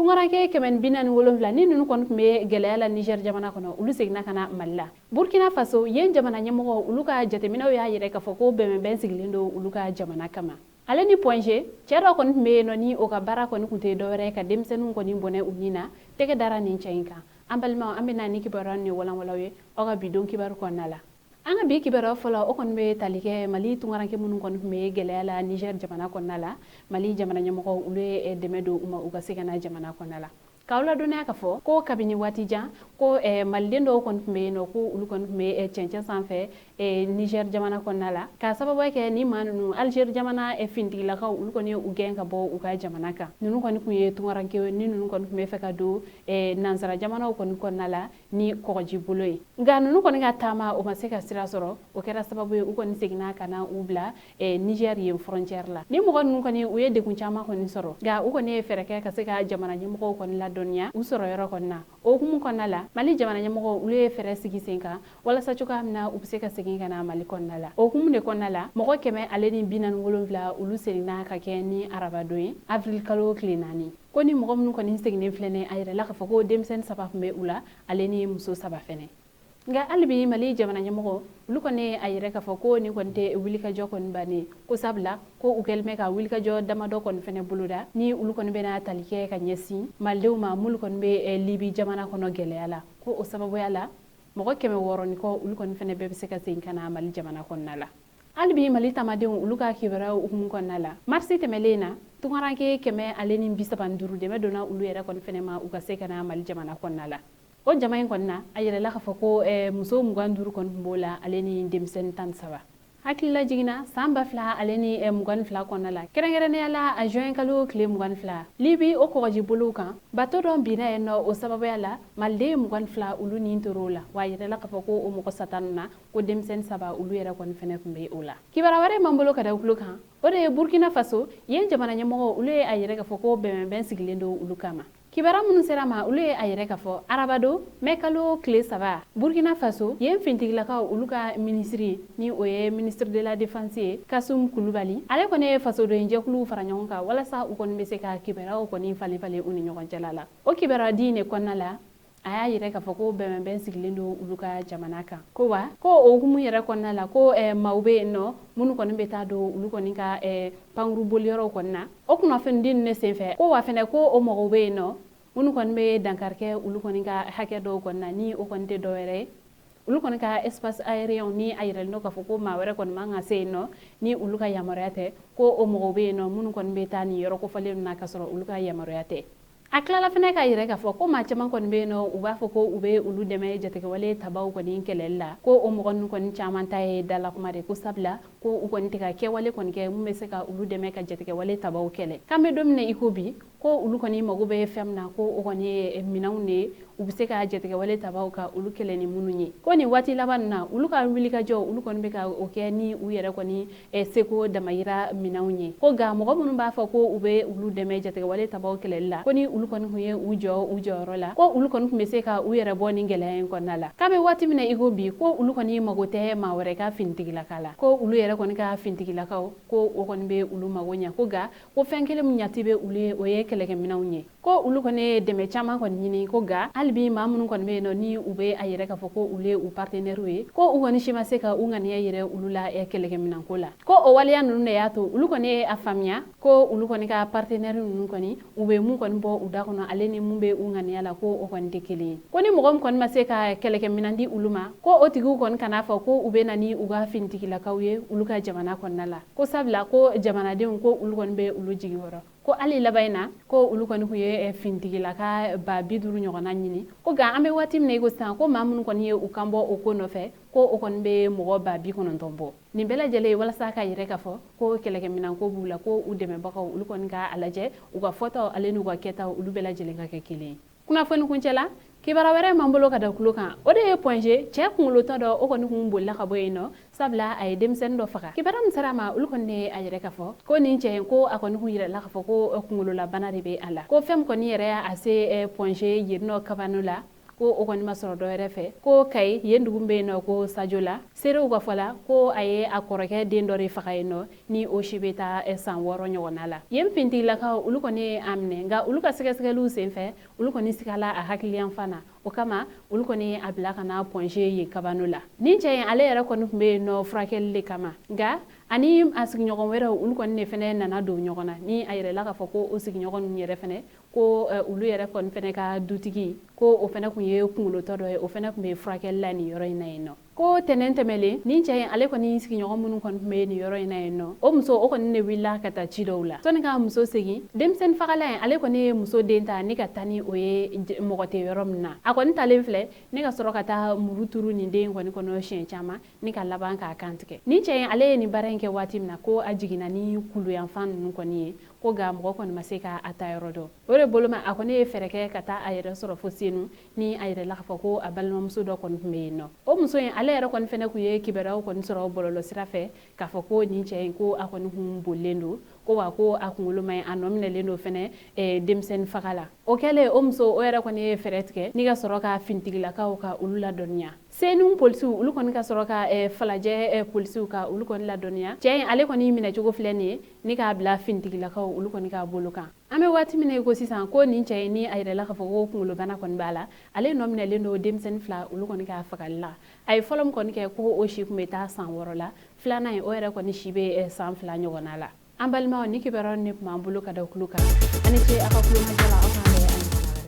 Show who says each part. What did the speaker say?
Speaker 1: Tungaranke 147 ni ninnu kɔni tun bɛ gɛlɛya la Niger jamana kɔnɔ, olu seginna ka na Mali la. Burkina Faso, yen jamana ɲɛmɔgɔ, olu ka jateminɛw y'a yira k'a fɔ ko bɛnbɛnbɛn sigilen don olu ka jamana kama. Ale ni Point G, cɛ dɔ kɔni tun bɛ yen nɔ, ni o ka baara kɔni tun tɛ dɔwɛrɛ ye ka denmisɛnninw kɔni bɔnɛ u ni na, tɛgɛ dara nin cɛ in kan. An balimaw, an bɛna ni kibaruya ni walanwalanw ye aw ka bi don kibaru kɔnɔna la. An ka bi kibaruya fɔlɔ, o kɔni bɛ tali kɛ Mali tungaranke minnu kɔni tun bɛ gɛlɛya la Niger jamana kɔnɔna la. Mali jamana ɲɛmɔgɔw, olu ye dɛmɛ don u ma u ka se ka na jamana kɔnɔna la. K'aw ladɔnniya k'a fɔ ko kabini waati jan ko maliden dɔw kɔni tun bɛ yen nɔ, ko olu kɔni tun bɛ cɛncɛn sanfɛ Niger jamana kɔnɔna la, k'a sababu kɛ ni maa ninnu Algérie jamana fintigilakaw, olu kɔni ye u gɛn ka bɔ u ka jamana kan. Ninnu kɔni tun ye tungaranke ni ninnu kɔni tun bɛ fɛ ka don nansara jamanaw kɔni kɔnɔna la ni kɔgɔji bolo ye. Nka ninnu kɔni ka taama, o ma se ka sira sɔrɔ. O kɛra sababu ye u kɔni seginna ka na u bila Niger yen frontière la. Ni mɔgɔ ninnu kɔni, u ye degun caman kɔni sɔrɔ, nka u kɔni ye fɛɛrɛ kɛ ka se ka jamana ɲɛmɔgɔw kɔni ladɔnniya u sɔrɔ yɔrɔ kɔni na. O hukumu kɔnɔna la, Mali jamana ɲɛmɔgɔw, olu ye fɛɛrɛ sigi sen kan walasa cogoya min na u bɛ se ka segin ka na Mali kɔnɔna la. O hukumu de kɔnɔna la, mɔgɔ 147, olu seginna ka kɛ ni arabadon ye, avril kalo tile 4. Ko ni mɔgɔ minnu kɔni seginnen filɛ, a yɛrɛ la k'a fɔ ko denmisɛnnin saba tun bɛ u la, ale ni muso saba fɛnɛ. Nka hali bi, Mali jamana ɲɛmɔgɔ, olu kɔni a yɛrɛ k'a fɔ ko nin kɔni tɛ wulikajɔ kɔni bannen ko, sabula ko u kɛlen bɛ ka wulikajɔ damadɔ kɔni fɛnɛ boloda, ni olu kɔni bɛna tali kɛ ka ɲɛsin malidenw ma m'olu kɔni bɛ Libi jamana kɔnɔ gɛlɛya la. Ko o sababuya la, mɔgɔ 600 ni kɔ, olu kɔni fɛnɛ bɛɛ bɛ se ka segin ka na Mali jamana kɔnɔna la. Hali bi, Mali tamadenw, olu ka kibaruyaw hukumu kɔnɔna la, marisi tɛmɛlen na, tungaranke 135, dɛmɛ donna olu yɛrɛ kɔni fɛnɛ ma u ka se ka na Mali jamana kɔnɔna la. O jama in kɔni na, a yɛrɛla k'a fɔ ko muso 25 kɔni tun b'o la, ale ni denmisɛnnin 13. Hakilila jiginna san 2022 kɔnɔna la, kɛrɛnkɛrɛnnenya la a juin kalo tile 22, Libi o kɔgɔji bolow kan, bato dɔ binna yen nɔ. O sababuya la, maliden 22, olu ni tor'o la. Wa a yɛrɛla k'a fɔ ko o mɔgɔ sata ninnu na, ko denmisɛnnin saba, olu yɛrɛ kɔni fɛnɛ tun bɛ o la. Kibaruya wɛrɛ m'an bolo ka da tulo kan, o de ye Burkina Faso, yen jamana ɲɛmɔgɔ, olu ye a yɛrɛ k'a fɔ ko bɛnbɛnbɛn sigilen don olu kama. Kibaruya minnu sera ma, olu ye a yɛrɛ k'a fɔ arabado mɛ kalo tile 3, Burkina Faso yen fintigilakaw, olu ka minisiri, ni o ye ministre de la Défense ye, Kasum Kulubali, ale kɔni ye fasoden jɛkuluw fara ɲɔgɔn kan walasa u kɔni bɛ se ka kibaruyaw kɔni falen falen u ni ɲɔgɔn cɛla la. O kibaruya di de kɔnɔna la, a y'a yɛrɛ k'a fɔ ko bɛnbɛnbɛn sigilen don olu ka jamana kan. Ko wa ko o hukumu yɛrɛ kɔnɔna la, ko maaw bɛ yen nɔ minnu kɔni bɛ taa don olu kɔni ka pankuru boliyɔrɔw kɔni na. O kunnafoni di ninnu senfɛ, ko wa fɛnɛ ko o mɔgɔw bɛ yen nɔ minnu kɔni bɛ dankari kɛ olu kɔni ka hakɛ dɔw kɔni na, ni o kɔni tɛ dɔwɛrɛ ye olu kɔni ka espace aérien, ni a yiralen don k'a fɔ ko maa wɛrɛ kɔni man ka se yen nɔ ni olu ka yamaruya tɛ. Ko o mɔgɔw bɛ yen nɔ minnu kɔni bɛ taa nin yɔrɔ kofɔlen ninnu na ka sɔrɔ olu ka yamaruya tɛ. A tilala fɛnɛ k'a yɛrɛ k'a fɔ ko maa caman kɔni bɛ yen nɔ, u b'a fɔ ko u bɛ olu dɛmɛ jatigɛwale tabaw kɔni kɛlɛli la, ko o mɔgɔ ninnu kɔni caman ta ye dalakuma de, ko sabula ko u kɔni tɛ ka kɛwale kɔni kɛ mun bɛ se ka olu dɛmɛ ka jatigɛwale tabaw kɛlɛ. K'an bɛ don min na i ko bi, ko olu kɔni mago bɛ fɛn min na, ko o kɔni ye minɛnw de ye u bɛ se ka jatigɛwale tabaw ka olu kɛlɛ ni minnu ye. Ko nin waati laban ninnu na, olu ka wulikajɔ, olu kɔni bɛ ka o kɛ ni u yɛrɛ kɔni seko damayira minɛnw ye. Ko nka mɔgɔ minnu b'a fɔ ko u bɛ olu dɛmɛ jatigɛwale tabaw kɛlɛli la, ko ni olu kɔni tun ye u jɔ u jɔyɔrɔ la, ko olu kɔni tun bɛ se ka u yɛrɛ bɔ nin gɛlɛya in kɔnɔna la. K'a bɛ waati min na i ko bi, ko olu kɔni mago tɛ maa wɛrɛ ka finitigilaka la, ko olu yɛrɛ kɔni ka finitigilakaw, ko o kɔni bɛ olu mago ɲɛ. Ko nka ko fɛn kelen min ɲati bɛ olu ye, o ye kɛlɛkɛminɛnw ye. Ko olu kɔni ye dɛmɛ caman kɔni ɲini, ko nka hali bi maa minnu kɔni bɛ yen nɔ, ni u bɛ a yɛrɛ k'a fɔ ko olu ye u partenaires ye, ko u kɔni si ma se ka u ŋaniya yɛrɛ olu la kɛlɛkɛminɛnko la. Ko o waleya ninnu de y'a to olu kɔni ye a faamuya ko olu kɔni ka partenaires ninnu kɔni, u bɛ mun kɔni bɔ u da kɔnɔ, ale ni mun bɛ u ŋaniya la, ko o kɔni tɛ kelen ye. Ko ni mɔgɔ min kɔni ma se ka kɛlɛkɛminɛn di olu ma, ko o tigiw kɔni kan'a fɔ ko u bɛ na ni u ka finitigilakaw ye olu ka jamana kɔnɔna la, ko sabula ko jamanadenw, ko olu kɔni bɛ olu jigi wɔrɔ. Ko hali laban in na, ko olu kɔni tun ye finitigilaka 50.000 ɲɔgɔnna ɲini, ko nka an bɛ waati min na i ko sisan, ko maa minnu kɔni ye u kan bɔ o ko nɔfɛ, ko o kɔni bɛ mɔgɔ 90.000 bɔ. Nin bɛɛ lajɛlen walasa ka yɛrɛ k'a fɔ ko kɛlɛkɛminɛnko b'u la, ko u dɛmɛbagaw, olu kɔni ka a lajɛ u ka fɔtaw ale n'u ka kɛtaw, olu bɛɛ lajɛlen ka kɛ kelen ye. Kunnafoni kuncɛ la, kibaruya wɛrɛ m'an bolo ka da tulo kan, o de ye Point G cɛ kunkolotɔ dɔ, o kɔni kun bolila ka bɔ yen nɔ, sabula a ye denmisɛnnin dɔ faga. Kibaruya min sera a ma, olu kɔni de ye a yɛrɛ k'a fɔ ko nin cɛ in, ko a kɔni kun yirala k'a fɔ ko kunkololabana de bɛ a la. Ko fɛn min kɔni yɛrɛ y'a se Point G yen nɔ kabano la, Ko o kɔni ma sɔrɔ dɔwɛrɛ fɛ, ko Kayi yen dugu bɛ yen nɔ, ko Sajo la. Seerew ka fɔ la, ko a ye a kɔrɔkɛ den dɔ de faga yen nɔ, ni o si bɛ taa san 6 ɲɔgɔnna la. Yen finitigilakaw, olu kɔni ye a minɛ, nka olu ka sɛgɛsɛgɛliw senfɛ, olu kɔni sigala a hakiliyanfan na. O kama, olu kɔni ye a bila ka na Point G yen kabano la. Nin cɛ in, ale yɛrɛ kɔni tun bɛ yen nɔ furakɛli de kama, nka ani a sigiɲɔgɔn wɛrɛw, olu kɔni de fɛnɛ nana don ɲɔgɔn na, ni a yɛrɛla k'a fɔ ko o sigiɲɔgɔn ninnu yɛrɛ fɛnɛ, ko olu yɛrɛ kɔni fɛnɛ ka dutigi, ko o fɛnɛ tun ye kunkolotɔ dɔ ye, o fɛnɛ tun bɛ furakɛli la nin yɔrɔ in na yen nɔ. Ko tɛnɛn tɛmɛlen, nin cɛ in, ale kɔni sigiɲɔgɔn minnu kɔni tun bɛ nin yɔrɔ in na yen nɔ, o muso, o kɔni de wulila ka taa ci dɔw la. Sɔnni ka muso segin, denmisɛnnin fagala in, ale kɔni ye muso den ta ni ka taa ni o ye mɔgɔ tɛ yɔrɔ min na. A kɔni talen filɛ ne ka sɔrɔ ka taa muru turu nin den kɔni kɔnɔ siɲɛ caman, ni ka laban k'a kan tigɛ. Nin cɛ in, ale ye nin baara in kɛ waati min na, ko a jiginna ni kuluyanfan ninnu kɔni ye, ko nka mɔgɔ kɔni ma se k'a ta yɔrɔ dɔn. O de bolo ma, a kɔni ye fɛɛrɛ kɛ ka taa a yɛrɛ sɔrɔ fo Senu, ni a yɛrɛ la k'a fɔ ko a balimamuso dɔ kɔni tun bɛ yen nɔ. O muso in, ale yɛrɛ kɔni fɛnɛ tun ye kibaruyaw kɔni sɔrɔ bɔlɔlɔ sira fɛ k'a fɔ ko nin cɛ in, ko a kɔni kun bolilen don, ko wa ko a kunkolo man ɲi, a nɔ minɛlen don fɛnɛ denmisɛnnin faga la. O kɛlen, o muso, o yɛrɛ kɔni ye fɛɛrɛ tigɛ ni ka sɔrɔ ka finitigilakaw ka olu ladɔnniya. Senu polisiw, olu kɔni ka sɔrɔ ka Falajɛ polisiw ka olu kɔni ladɔnniya. Cɛ in, ale kɔni minɛcogo filɛ nin ye, ni k'a bila finitigilakaw olu kɔni k'a bolo kan. An bɛ waati min na i ko sisan, ko nin cɛ in, ni a yɛrɛla k'a fɔ ko kunkolobana kɔni b'a la, ale nɔ minɛlen don denmisɛnnin fila olu kɔni ka fagali la. A ye fɔlɔ min kɔni kɛ, ko o si tun bɛ taa san 6 la. Filanan in, o yɛrɛ kɔni si bɛ san 2 ɲɔgɔnna la. An balimaw, ni kibaruyaw ne tun b'an bolo ka da tulo kan. Ani ce aw ka tulomajɔ la. Aw ka